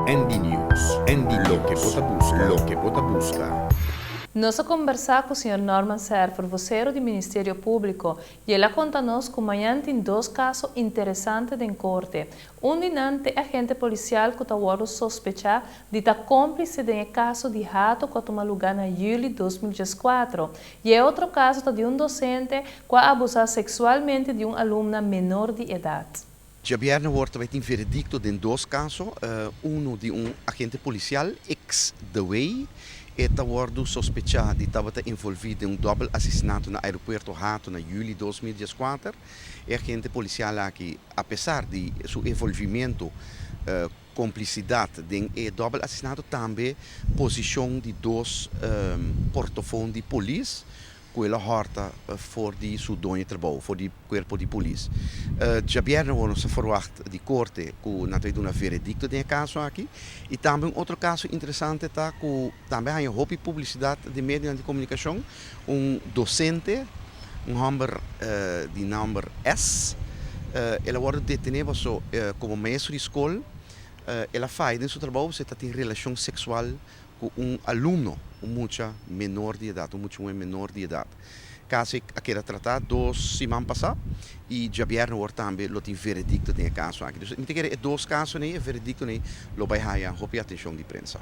ND News, ND Loke bo ta busca, loke bo ta busca. Nos a combersa cu señor Norman Serfer, vocero di Ministerio Publico, y el a conta nos cu mañan tin dos caso interesante den corte. Un di nan t'e agente policial cu ta wordo sospecha di ta complice den e caso di Hato cu a tuma luga na juli 2014. Y e otro caso ta di un docente cu a abusa sexualmente di un alumna menor di edad. Djabièrnè awor ta bai tin veredikto den dos kaso, unu di un agente polisial, ex De Wey, e ta wòrdu sospechá di tabata envolví den un dòbel asesinato na aeropuerto Hato na yüli 2014. E agente polisial aki, apesar di su envolvimentu, komplisidat den e dòbel asesinato, tambe posishon di dos portofon di polis, ku el a hòrta for di su doño di trabou, for di kuerpo di polis. Djabièrnè awor nos ta ferwagt di korte ku nan ta duna veredikto den e kaso aki. I tambe un otro kaso interesante ta ku tambe a haña hopi publisidat den medionan di komunikashon, un dosente, un hòmber di nòmber S. El a wòrdu detené paso komo maestro di skol el a faya den su trabou pasobra e ta tin relashon seksual ku un alumno, un mucha menor di edat, un mucha muhé menor di edat. Kaso a keda tratá dos siman pasá i djabièrnè awor tambe lo tin veredikto den e kaso aki. Dus mi ta kere e dos kasonan ei, e verediktonan ei lo bai haya hopi atenshon di prensa.